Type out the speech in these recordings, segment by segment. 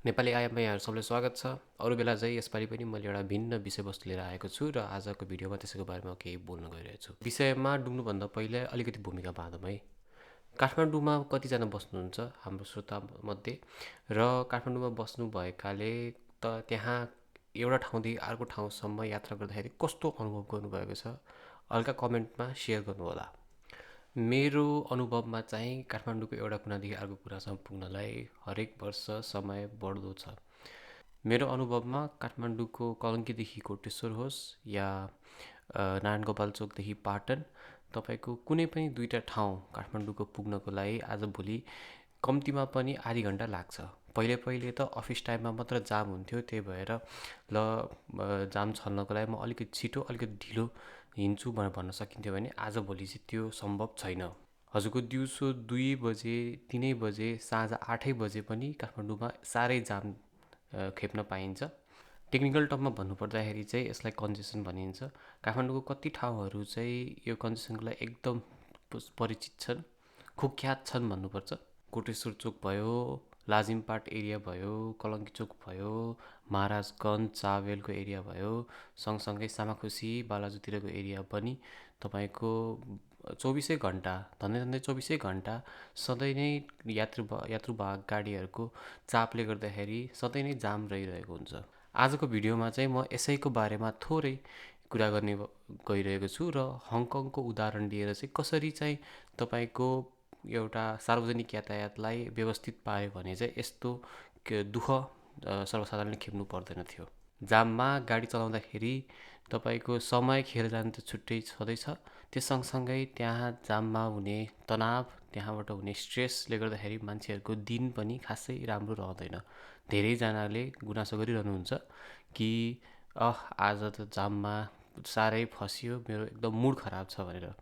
नेपाली आयाममा यहाँहरू सबैलाई स्वागत छ। अरू बेला चाहिँ यसपालि पनि मैले एउटा भिन्न विषयवस्तु लिएर आएको छु र आजको भिडियोमा त्यसैको बारेमा केही बोल्न गइरहेको छु। विषयमा डुब्नुभन्दा पहिले अलिकति भूमिका बाँधौँ है। काठमाडौँमा कतिजना बस्नुहुन्छ हाम्रो श्रोतामध्ये र काठमाडौँमा बस्नु भएकाले त त्यहाँ एउटा ठाउँदेखि अर्को ठाउँसम्म यात्रा गर्दाखेरि कस्तो अनुभव गर्नुभएको छ हल्का कमेन्टमा सेयर गर्नुहोला। मेरो अनुभवमा चाहिँ काठमाडौँको एउटा कुनादेखि अर्को कुनासम्म पुग्नलाई हरेक वर्ष समय बढ्दो छ। मेरो अनुभवमा काठमाडौँको कलङ्कीदेखि कोटेश्वर होस् या नारायण गोपाल चोकदेखि पाटन, तपाईँको कुनै पनि दुईवटा ठाउँ काठमाडौँको पुग्नको लागि आजभोलि कम्तीमा पनि आधी घन्टा लाग्छ। पहिले पहिले त अफिस टाइममा मात्र जाम हुन्थ्यो, त्यही भएर जाम छल्नको लागि म अलिकति छिटो अलिकति ढिलो हिँड्छु भनेर भन्न सकिन्थ्यो भने आजभोलि चाहिँ त्यो सम्भव छैन। हजुरको दिउँसो 2 बजे 3 बजे साँझ 8 बजे पनि काठमाडौँमा साह्रै जाम खेप्न पाइन्छ। टेक्निकल टर्ममा भन्नुपर्दाखेरि चाहिँ यसलाई कन्जेसन भनिन्छ। काठमाडौँको कति ठाउँहरू चाहिँ यो कन्जेसनको लागि एकदम परिचित छन्, कुख्यात छन् भन्नुपर्छ। कोटेश्वर चोक भयो, लाजिमपाट एरिया भयो, कलङ्की चोक भयो, महाराजगञ्ज चावेलको एरिया भयो, सँगसँगै सामाखुसी बालाजुतिरको एरिया पनि तपाईँको 24 घन्टा धन्दै 24 घन्टा सधैँ नै यात्रुवाहक गाडीहरूको चापले गर्दाखेरि सधैँ नै जाम रहिरहेको हुन्छ। आजको भिडियोमा चाहिँ म यसैको बारेमा थोरै कुरा गर्ने गइरहेको छु र हङकङको उदाहरण लिएर चाहिँ कसरी चाहिँ तपाईँको एउटा सार्वजनिक यातायातलाई व्यवस्थित पायो भने चाहिँ यस्तो दुःख सर्वसाधारणले खेप्नु पर्दैन थियो। जाममा गाडी चलाउँदाखेरि तपाईँको समय खेर जानु त छुट्टै छँदैछ, त्यस सँगसँगै त्यहाँ जाममा हुने तनाव, त्यहाँबाट हुने स्ट्रेसले गर्दाखेरि मान्छेहरूको दिन पनि खासै राम्रो रहँदैन। धेरैजनाले गुनासो गरिरहनुहुन्छ कि आज त जाममा साह्रै फसियो, मेरो एकदम मुड खराब छ भनेर।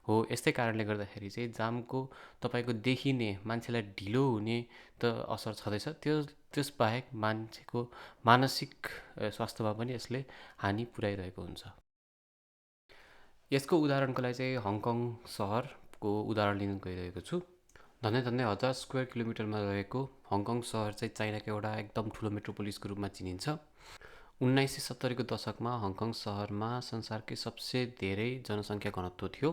हो, यस्तै कारणले गर्दाखेरि चाहिँ जामको तपाईँको देखिने मान्छेलाई ढिलो हुने त असर छँदैछ, त्यसबाहेक मान्छेको मानसिक स्वास्थ्यमा पनि यसले हानि पुर्याइरहेको हुन्छ। यसको उदाहरणको लागि चाहिँ हङकङ सहरको उदाहरण लिन गइरहेको छु। धन्दै 1000 स्क्वायर किलोमिटरमा रहेको हङकङ सहर चाहिँ चाइनाको एउटा एकदम ठुलो मेट्रोपोलिसको रूपमा चिनिन्छ। 1970को दशकमा हङकङ सहरमा संसारकै सबसे धेरै जनसङ्ख्या घनत्व थियो।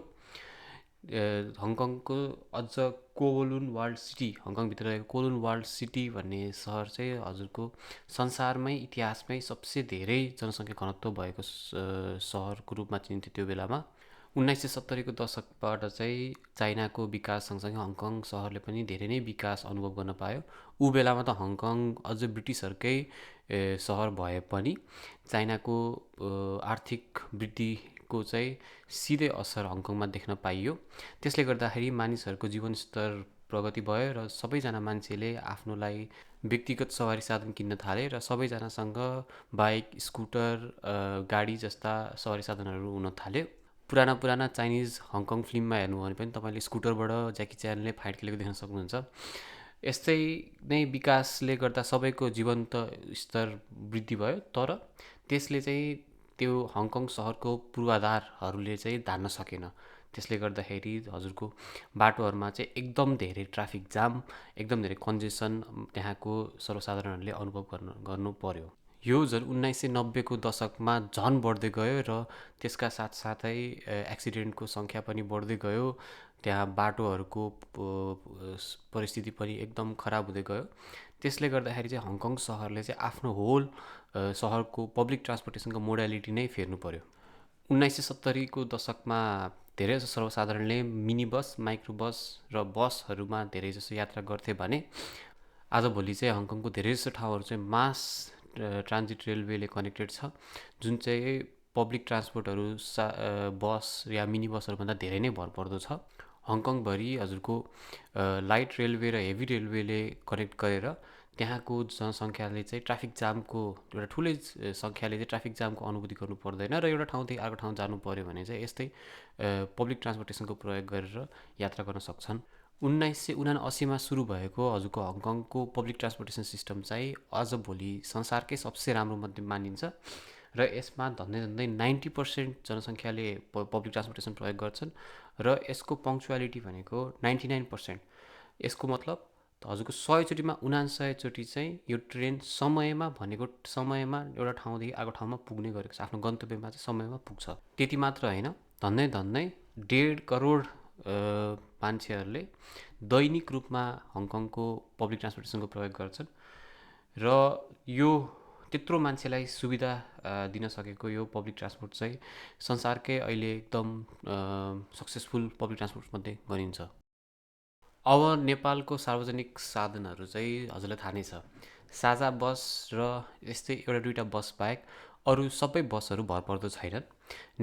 हङकङको अझ कोवलुन वार्ल्ड सिटी, हङकङभित्र रहेको कोवलुन वार्ल्ड सिटी भन्ने सहर चाहिँ हजुरको संसारमै इतिहासमै सबसे धेरै जनसङ्ख्या घनत्व भएको सहरको रूपमा चिनिन्थ्यो त्यो बेलामा। 1970को दशकबाट चाहिँ चाइनाको विकास सँगसँगै हङकङ सहरले पनि धेरै नै विकास अनुभव गर्न पायो। ऊ बेलामा त हङकङ अझ ब्रिटिसहरूकै सहर भए पनि चाइनाको आर्थिक वृद्धिको चाहिँ सिधै असर हङकङमा देख्न पाइयो। त्यसले गर्दाखेरि मानिसहरूको जीवनस्तर प्रगति भयो र सबैजना मान्छेले आफ्नो लागि व्यक्तिगत सवारी साधन किन्न थाले र सबैजनासँग बाइक, स्कुटर, गाडी जस्ता सवारी साधनहरू हुन थाल्यो। पुराना चाइनिज हङकङ फिल्ममा हेर्नु भने पनि तपाईँले स्कुटरबाट ज्याकी च्यानले फाइट खेलेको देख्न सक्नुहुन्छ। यस्तै नै विकासले गर्दा सबैको जीवन्त स्तर वृद्धि भयो, तर त्यसले चाहिँ त्यो हङकङ सहरको पूर्वाधारहरूले चाहिँ धान्न सकेन। त्यसले गर्दाखेरि हजुरको बाटोहरूमा चाहिँ एकदम धेरै ट्राफिक जाम, एकदम धेरै कन्जेसन त्यहाँको सर्वसाधारणहरूले अनुभव गर्नु पर्यो। यो झन् 1990को दशकमा झन् बढ्दै गयो र त्यसका साथसाथै एक्सिडेन्टको सङ्ख्या पनि बढ्दै गयो। त्यहाँ बाटोहरूको परिस्थिति पनि एकदम खराब हुँदै गयो। त्यसले गर्दाखेरि चाहिँ हङकङ सहरले चाहिँ आफ्नो होल सहरको पब्लिक ट्रान्सपोर्टेसनको मोडालिटी नै फेर्नु पर्यो। 1970को दशकमा धेरैजसो सर्वसाधारणले मिनी बस, माइक्रो बस र बसहरूमा धेरैजसो यात्रा गर्थे भने आजभोलि चाहिँ हङकङको धेरैजसो ठाउँहरू चाहिँ मास ट्रान्जिट रेलवेले कनेक्टेड छ, जुन चाहिँ पब्लिक ट्रान्सपोर्टहरू बस या मिनी बसहरूभन्दा धेरै नै भरपर्दो छ। हङकङभरि हजुरको लाइट रेलवे र हेभी रेलवेले कनेक्ट गरेर त्यहाँको जनसङ्ख्याले चाहिँ ट्राफिक जामको एउटा ठुलै सङ्ख्याले चाहिँ ट्राफिक जामको अनुभूति गर्नु पर्दैन र एउटा ठाउँदेखि अर्को ठाउँ जानु पऱ्यो भने चाहिँ यस्तै पब्लिक ट्रान्सपोर्टेसनको प्रयोग गरेर यात्रा गर्न सक्छन्। 1979मा सुरु भएको हजुरको हङकङको पब्लिक ट्रान्सपोर्टेसन सिस्टम चाहिँ आजभोलि संसारकै सबसे राम्रो मध्ये मानिन्छ र यसमा धन्दै 90% जनसङ्ख्याले पब्लिक ट्रान्सपोर्टेसन प्रयोग गर्छन् र यसको पङ्क्चुअलिटी भनेको 99%। यसको मतलब हजुरको 100 चोटिमा 99 चोटि चाहिँ यो ट्रेन समयमा भनेको समयमा एउटा ठाउँदेखि अर्को ठाउँमा पुग्ने गरेको छ, आफ्नो गन्तव्यमा चाहिँ समयमा पुग्छ। त्यति मात्र होइन, धन्दै 1.5 करोड मान्छेहरूले दैनिक रूपमा हङकङको पब्लिक ट्रान्सपोर्टेसनको प्रयोग गर्छन् र यो त्यत्रो मान्छेलाई सुविधा दिन सकेको यो पब्लिक ट्रान्सपोर्ट चाहिँ संसारकै अहिले एकदम सक्सेसफुल पब्लिक ट्रान्सपोर्टमध्ये गनिन्छ। अब नेपालको सार्वजनिक साधनहरू चाहिँ हजुरलाई थाहा नै छ, साझा बस र यस्तै एउटा दुईवटा बस बाहेक अरू सबै बसहरू भरपर्दो छैनन्।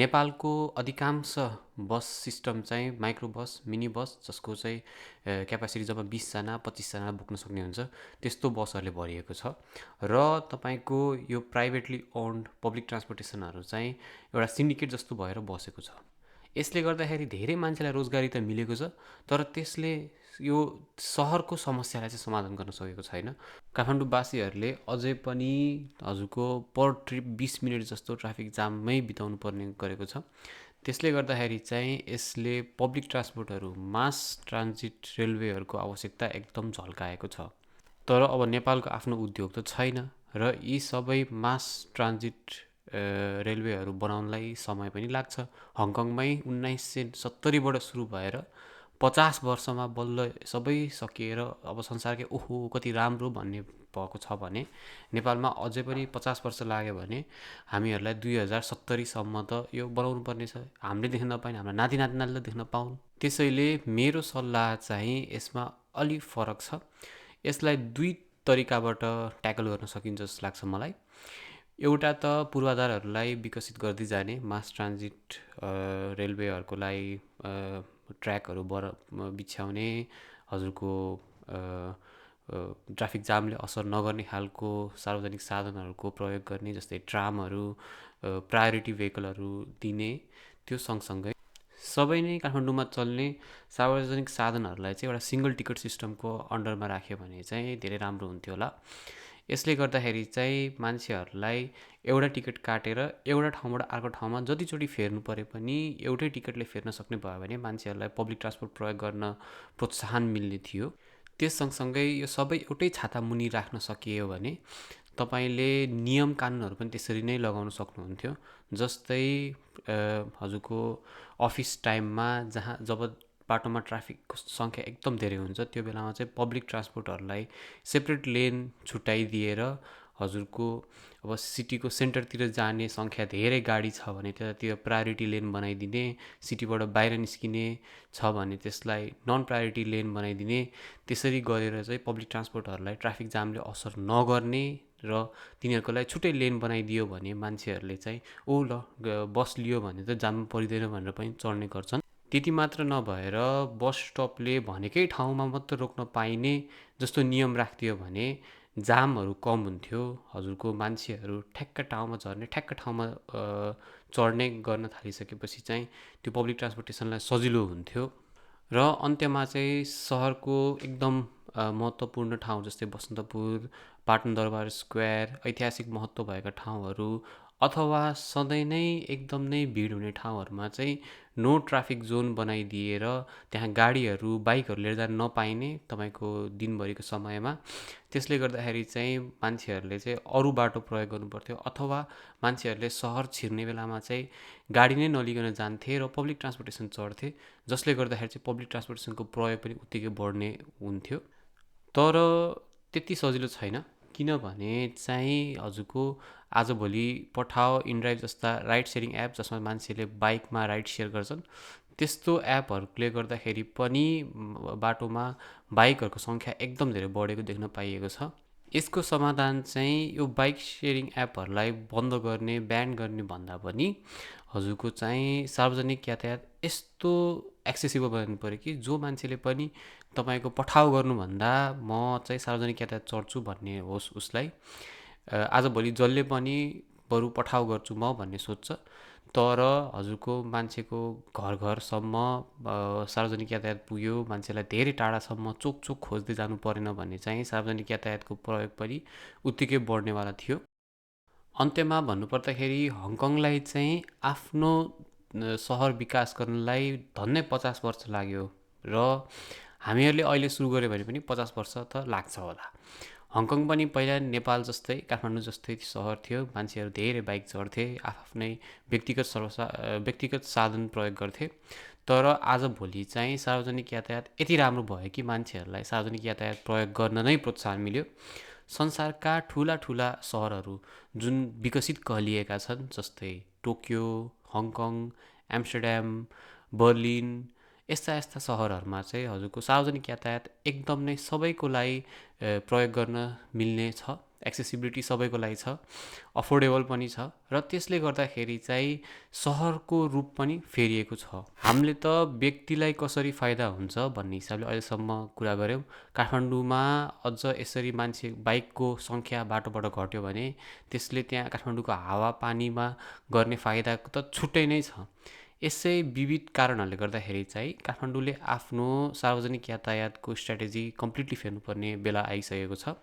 नेपालको अधिकांश बस सिस्टम चाहिँ माइक्रो बस, मिनी बस, जसको चाहिँ क्यापासिटी जब 20जना 25जना बोक्न सक्ने हुन्छ, त्यस्तो बसहरूले भरिएको छ। र तपाईँको यो प्राइभेटली ओन्ड पब्लिक ट्रान्सपोर्टेसनहरू चाहिँ एउटा सिन्डिकेट जस्तो भएर बसेको छ। यसले गर्दाखेरि धेरै मान्छेलाई रोजगारी त मिलेको छ, तर त्यसले यो सहरको समस्यालाई चाहिँ समाधान गर्न सकेको छैन। काठमाडौँवासीहरूले अझै पनि हजुरको पर ट्रिप 20 मिनट जस्तो ट्राफिक जाममै बिताउनु पर्ने गरेको छ। त्यसले गर्दाखेरि चाहिँ यसले पब्लिक ट्रान्सपोर्टहरू, मास ट्रान्जिट रेलवेहरूको आवश्यकता एकदम झल्काएको छ। तर अब नेपालको आफ्नो उद्योग त छैन र यी सबै मास ट्रान्जिट रेलवेहरू बनाउनलाई समय पनि लाग्छ। हङकङमै 1970बाट सुरु भएर 50 वर्षमा बल्ल सबै सकिएर अब संसारकै ओहो कति राम्रो भन्ने भएको छ भने नेपालमा अझै पनि 50 वर्ष लाग्यो भने हामीहरूलाई 2070सम्म त यो बनाउनु पर्ने छ। हामीले देख्न नपाउने हाम्रो नाति नातिनाले देख्न पाउन्। त्यसैले मेरो सल्लाह चाहिँ यसमा अलि फरक छ। यसलाई दुई तरिकाबाट ट्याकल गर्न सकिन्छ जस्तो लाग्छ मलाई। एउटा त पूर्वाधारहरूलाई विकसित गर्दै जाने, मास ट्रान्जिट रेलवेहरूको लागि ट्र्याकहरू बिछ्याउने, हजुरको ट्राफिक जामले असर नगर्ने खालको सार्वजनिक साधनहरूको प्रयोग गर्ने, जस्तै ट्रामहरू, प्रायोरिटी भेहिकलहरू दिने। त्यो सँगसँगै सबै नै काठमाडौँमा चल्ने सार्वजनिक साधनहरूलाई चाहिँ एउटा सिङ्गल टिकट सिस्टमको अन्डरमा राख्यो भने चाहिँ धेरै राम्रो हुन्थ्यो होला। यसले गर्दाखेरि चाहिँ मान्छेहरूलाई एउटा टिकट काटेर एउटा ठाउँबाट अर्को ठाउँमा जतिचोटि फेर्नु परे पनि एउटै टिकटले फेर्न सक्ने भयो भने मान्छेहरूलाई पब्लिक ट्रान्सपोर्ट प्रयोग गर्न प्रोत्साहन मिल्ने थियो। त्यस सँगसँगै यो सबै एउटै छाता मुनि राख्न सकियो भने तपाईँले नियम कानुनहरू पनि त्यसरी नै लगाउन सक्नुहुन्थ्यो। जस्तै हजुरको अफिस टाइममा जब बाटोमा ट्राफिकको सङ्ख्या एकदम धेरै हुन्छ, त्यो बेलामा चाहिँ पब्लिक ट्रान्सपोर्टहरूलाई सेपरेट लेन छुट्याइदिएर हजुरको अब सिटीको सेन्टरतिर जाने सङ्ख्या धेरै गाडी छ भने त्यतातिर प्रायोरिटी लेन बनाइदिने, सिटीबाट बाहिर निस्किने छ भने त्यसलाई नन प्रायोरिटी लेन बनाइदिने। त्यसरी गरेर चाहिँ पब्लिक ट्रान्सपोर्टहरूलाई ट्राफिक जामले असर नगर्ने र तिनीहरूको लागि छुट्टै लेन बनाइदियो भने मान्छेहरूले चाहिँ ओ ल बस लियो भने त जाम परिँदैन भनेर पनि चढ्ने गर्छन्। त्यति मात्र नभएर बस स्टपले भनेकै ठाउँमा मात्र रोक्न पाइने जस्तो नियम राखिदियो भने जामहरू कम हुन्थ्यो। हजुरको मान्छेहरू ठ्याक्क ठाउँमा झर्ने, ठ्याक्क ठाउँमा चढ्ने गर्न थालिसकेपछि चाहिँ त्यो पब्लिक ट्रान्सपोर्टेसनलाई सजिलो हुन्थ्यो। र अन्त्यमा चाहिँ सहरको एकदम महत्त्वपूर्ण ठाउँ जस्तै बसन्तपुर, पाटन दरबार स्क्वायर, ऐतिहासिक महत्त्व भएका ठाउँहरू अथवा सधैँ नै एकदम नै भिड हुने ठाउँहरूमा चाहिँ नो ट्राफिक जोन बनाइदिएर त्यहाँ गाडीहरू, बाइकहरू लिएर जान नपाइने तपाईँको दिनभरिको समयमा। त्यसले गर्दाखेरि चाहिँ मान्छेहरूले चाहिँ अरू बाटो प्रयोग गर्नुपर्थ्यो अथवा मान्छेहरूले सहर छिर्ने बेलामा चाहिँ गाडी नै नलिकन जान्थे र पब्लिक ट्रान्सपोर्टेसन चढ्थे, जसले गर्दाखेरि चाहिँ पब्लिक ट्रान्सपोर्टेसनको प्रयोग पनि उत्तिकै बढ्ने हुन्थ्यो। तर त्यति सजिलो छैन, किनभने चाहिँ हजुरको आजभोलि पठाओ, इनड्राइभ जस्ता राइड सेयरिङ एप जसमा मान्छेले बाइकमा राइड सेयर गर्छन्, त्यस्तो एपहरूले गर्दाखेरि पनि बाटोमा बाइकहरूको सङ्ख्या एकदम धेरै बढेको देख्न पाइएको छ। यसको समाधान चाहिँ यो बाइक सेयरिङ एपहरूलाई बन्द गर्ने, ब्यान गर्ने भन्दा पनि हजुरको चाहिँ सार्वजनिक यातायात यस्तो एक्सेसिबल बनाउनु पऱ्यो कि जो मान्छेले पनि तपाईँको पठाउ गर्नुभन्दा म चाहिँ सार्वजनिक यातायात चढ्छु भन्ने होस् उसलाई। आजभोलि जसले पनि बरु पठाउ गर्छु म भन्ने सोच्छ, तर हजुरको मान्छेको घर घरसम्म सार्वजनिक यातायात पुग्यो, मान्छेलाई धेरै टाढासम्म चोक चोक खोज्दै जानु परेन भने चाहिँ सार्वजनिक यातायातको प्रयोग पनि उत्तिकै बढ्नेवाला थियो। अन्त्यमा भन्नुपर्दाखेरि हङकङलाई चाहिँ आफ्नो सहर विकास गर्नलाई धन्नै 50 वर्ष लाग्यो र हामीहरूले अहिले सुरु गऱ्यो भने पनि 50 वर्ष त लाग्छ होला। हङकङ पनि पहिला नेपाल जस्तै काठमाडौँ जस्तै सहर थियो। मान्छेहरू धेरै बाइक चढ्थे, आफ्नै व्यक्तिगत साधन प्रयोग गर्थे। तर आजभोलि चाहिँ सार्वजनिक यातायात यति राम्रो भयो कि मान्छेहरूलाई सार्वजनिक यातायात प्रयोग गर्न नै प्रोत्साहन मिल्यो। संसारका ठुला ठुला सहरहरू जुन विकसित कहलिएका छन्, जस्तै टोकियो, हङकङ, एम्स्टरड्याम, बर्लिन, यस्ता यस्ता सहरहरूमा चाहिँ हजुरको सार्वजनिक यातायात एकदम नै सबैको लागि प्रयोग गर्न मिल्ने छ, एक्सेसिबिलिटी सबैको लागि छ, अफोर्डेबल पनि छ र त्यसले गर्दाखेरि चाहिँ सहरको रूप पनि फेरिएको छ। हामीले त व्यक्तिलाई कसरी फाइदा हुन्छ भन्ने हिसाबले अहिलेसम्म कुरा गऱ्यौँ। काठमाडौँमा अझ यसरी मान्छे बाइकको सङ्ख्या बाटोबाट घट्यो भने त्यसले त्यहाँ काठमाडौँको हावापानीमा गर्ने फाइदाको त छुट्टै नै छ। यसै विविध कारणहरूले गर्दाखेरि चाहिँ काठमाडौँले आफ्नो सार्वजनिक यातायातको स्ट्राटेजी कम्प्लिटली फेर्नुपर्ने बेला आइसकेको छ।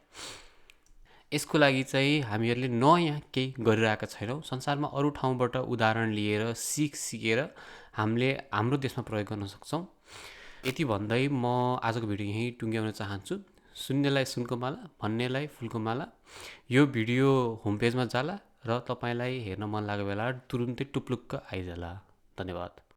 यसको लागि चाहिँ हामीहरूले नयाँ केही गरिरहेका छैनौँ। संसारमा अरू ठाउँबाट उदाहरण लिएर सिकेर हामीले हाम्रो देशमा प्रयोग गर्न सक्छौँ। यति भन्दै म आजको भिडियो यहीँ टुङ्ग्याउन चाहन्छु। सुन्नेलाई सुनको माला, भन्नेलाई फुलको माला। यो भिडियो होम पेजमा जाला र तपाईँलाई हेर्न मन लागेको बेला तुरुन्तै टुप्लुक्क आइजाला। धन्यवाद।